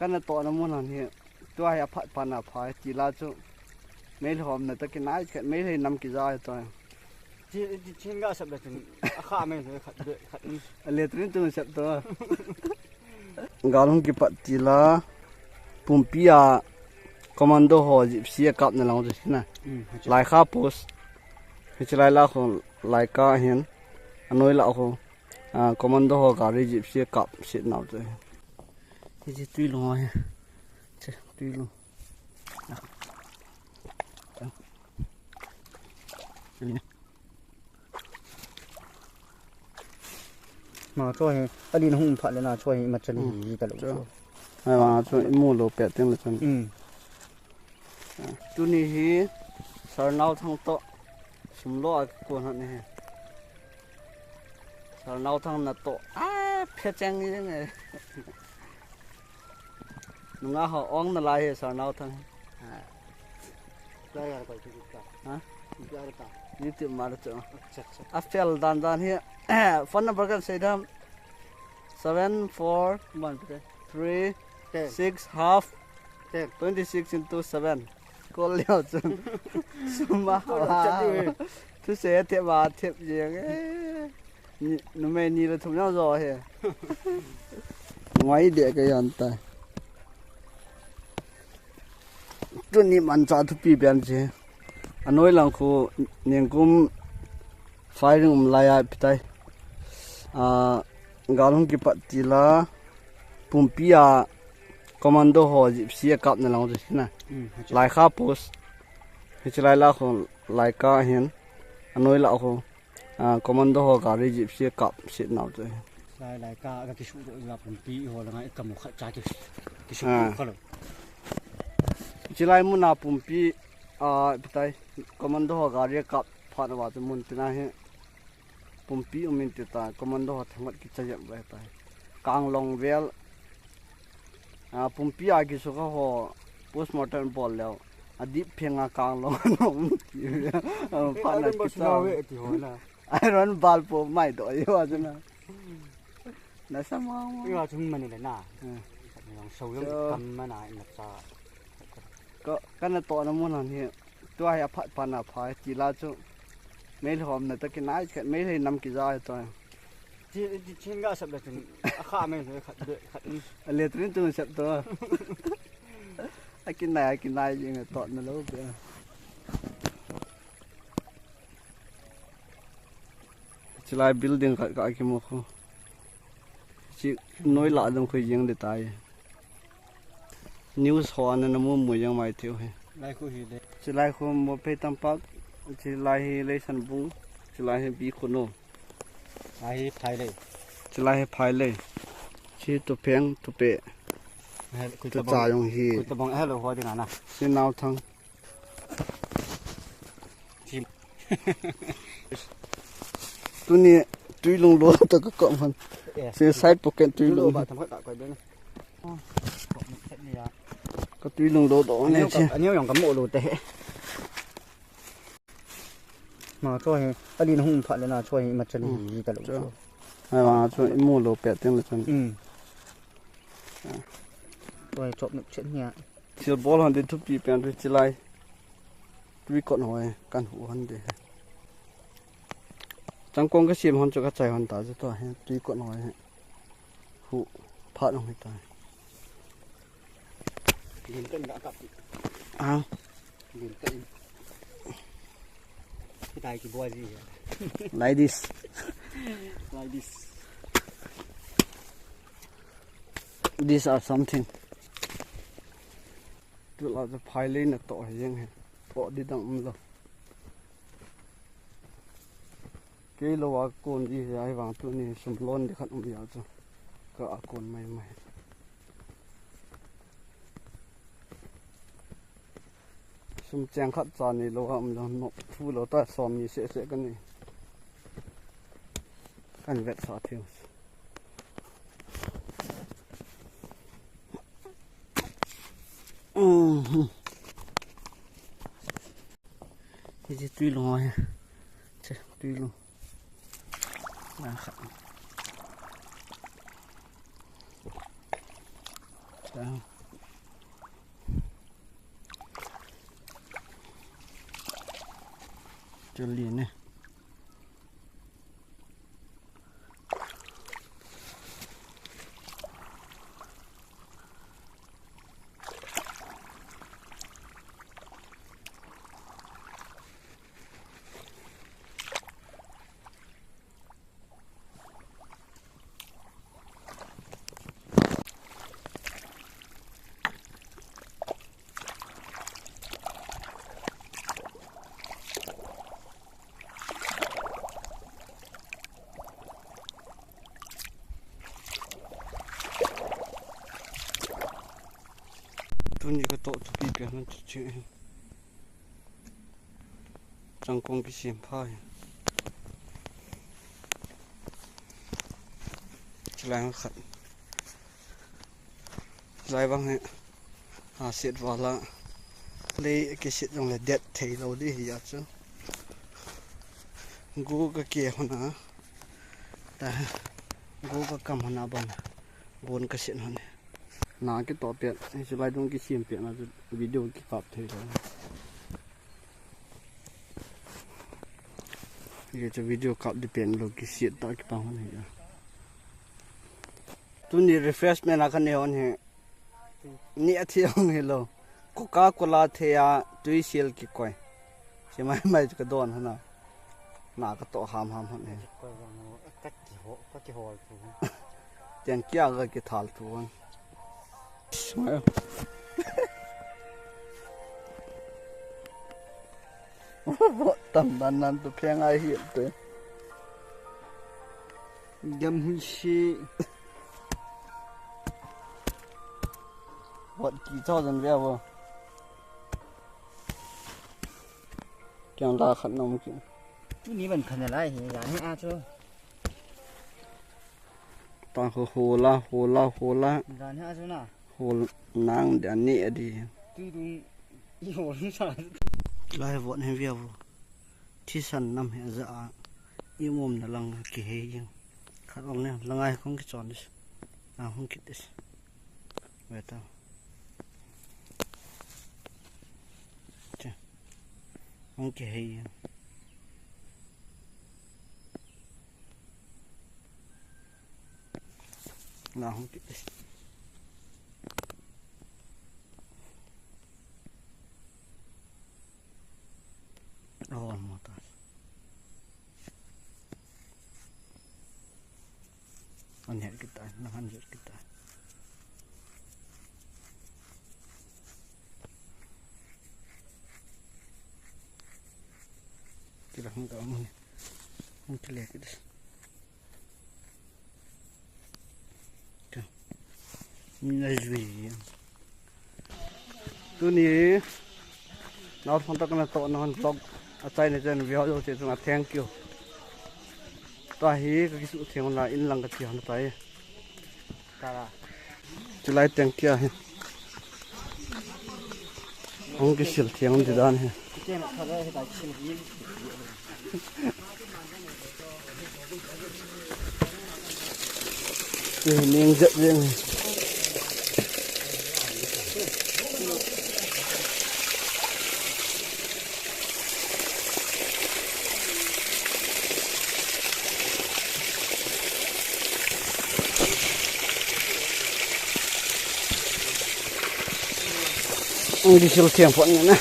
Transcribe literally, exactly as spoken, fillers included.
Kana tohna mun han hi, tua hi aphat pan apha, tila chu. Meilhei hom na ta kinai khat, Meilhei nam kija hi tua. Chi, chi, chin ga sap le chun, akha Meilhei khat, be, khat in. Ale tun tun sap to. Gal hung kipat tila, pumpi a, commando ho, gypsy a kapna lang chu na. Hmm, hichi. Laikha post. Hichi lai la khu, Laika hin. Anoi la khu. Ah, commando ho gari gypsy a kap sit nau chu. Hichi tui lung ho hi. Che, tui lung. Ah. Ah. Tui na. Ma, chu hi, alin hung phat le na, chu hi, ma chan hi, ka lo chu. Ai, ma, chu, imu lo pet teng le chun. Hmm. Tuni hi, Sarnau Thang to, sum lo a kon han hi. Sarnau Thang na to, a, phe cheng ni nge. Nunga ho ong na lai hi Sarnau Thang. Kya yaar koi ki ka? Ha? Kya ka? YouTube ma chu. Acha, acha. A fel dan dan hi. Phone number kan sei dam. Seven four one three six half ten. Twenty six into seven. Call leo chu. Suma. Chat diu he. Thu se the ba the jeng e. Ni, numei ni le thum jong jo he. Ngai de ka yan ta. Tuni mancha thupi pian che. Anoi lang khu ningkum firing um lai a pitai. A, gal hung kipat tila pumpi a commando ho gypsy a kapna lang chu na. Hmm, hichi. Laikha post. Hichi lai la khu Laika hin. Anoi la khu. Ah, commando ho gari gypsy a kap sit nau chu. Lai lai ka, ka kisu doh a pumpi ho langa i kamu khat cha ki, kisu doh kha lo. Chilai muna pumpi, ah, pitai, commando ho gari a kap phat na va chu mun tina hi. Pumpi um in ti ta, commando ho thangot kicha jep vai tai. Kanglong vel, ah, pumpi a kisu kha ho, postmortem bol leo. A dip pheng a kanglong a um ti. Ah, phat na kicha. Iron bal po mai doh yo a chu na. Na sa ma ma. Iwa chung mani le na. Hmm. Yang sau yang kam mana ina cha. Ka, kana tohna mun han hi. Tua hi aphat pan apha, tila chu. Meilhei hom na ta kinai khat, Meilhei nam kija hi tua. Chi, chi, chin ga sap le chun, akha Meilhei khat, be, khat in. Ale tun tun sap to. Akinai, akinai jing a tohna lo be. Chilai building khat ka kimu khu. Chi noi la dong khu jing de tai. News ho ana na mu mu jong mai thei u hi. Lai khu hi le. Chilai khu Mophei Tampak, chilai hi Leisanbung, chilai hi Bikhuno. Lai hi Phailei. Chilai hi Phailei. Chi Tupheng, Tupeh. Hel, Tucha jong hi. Kuitabong hel ho ding ana. Chi Nauthang. Tuni tui lung lo ta ka kom han. Eh. Se side pocket tui lung. Ba tam ka koi den. Ka tui lung lo do ne che. Ani yong ka mo lo te he. Ma chu hi, alin hung phat le na chu hi ma chan hi ka lo. Ai ma chu imu lo pet teng le chun. Hmm. Chu hi chop nuk chen hi a. Thil bol hon ding thupi pen ri chilai. Tui kot hoi kan hu hon ding. Changkong ka sim hon chu ka chai hon ta chu tua hi tui kot hoi. Hu phat hon hi ta. Lim kan da kap. Ah. Lim kan. Kitai ki bua ji. Like this. Like this. These are something. Tu la chu Phailei na toh hi jeng hi. Toh di dang um lo. Kei lo a kon di hi ai vang tuni sum lon di khat um ya chu. Ka a kon mai mai. Sum cheng khat cha ni lo a um lo no thu lo ta som ni se se ka ni. Kan vet sa thei. Mhm. Hichi tui lung ho hi. Che, tui lung. Lang khat. Lang. Chuli ne. Tuni ka toh thupi pen chu che. Changkong kisem pha hi. Chulai khat. Chulai vang hi. Ha, set vala. Lei kiset jong le det thei lou di hi a chu. Gu ka ke hon a. Ta. Gu ka kam hon a ban. Gun ka set hon. Na kitoh pet. Chulai dung kisem pet na chu video kikap thei lou. Hichu video kap di pen lou, kiset ta kipang hon hi. Tuni refreshment a ka ne hon hi. Ni a thi hon hi lou. Coca-Cola thei a tui sel kikoi. Chi mai mai ka don hon a. Na ka toh ham ham hon hi. Ka kiho-, ka kihol tu. Tian kia ka kithal tu hon. Smile. Vot tam dan nan tu pheng ai hial te. Gam hi si. Vot ki chau jan ve vo. Kiang la khat nom ki. Tuni ban khan lai hi, ya ni a chu. Ta ho ho la, ho la, ho la. Jan hi a chu na. Ho nang dia ni a di. Tui dung i ho sa. Lai vot hi via vo. Thisan nam hi a ja a. I mom na lang ki he jing. Khat ong ne, lang ai kong ki chon dis. A hung kit dis. Ve ta. Che. Hung ki he jing. Na hung kit. Oh, mo ta. An het kita, na han het kita. Kila hung ka mo ni. Hung kile kita. Ka. Ni na jui. Tuni. Nau thong tak na to na hon vlog. A chai na chen view jo che chunga thank you. Ta hi ka kisu theng la in lang ka chi hon ta hi. Chulai teng kia hi. Hung kisil thiang di dan hi. Ning jep jeng hi. Ang diesel thiang pon na.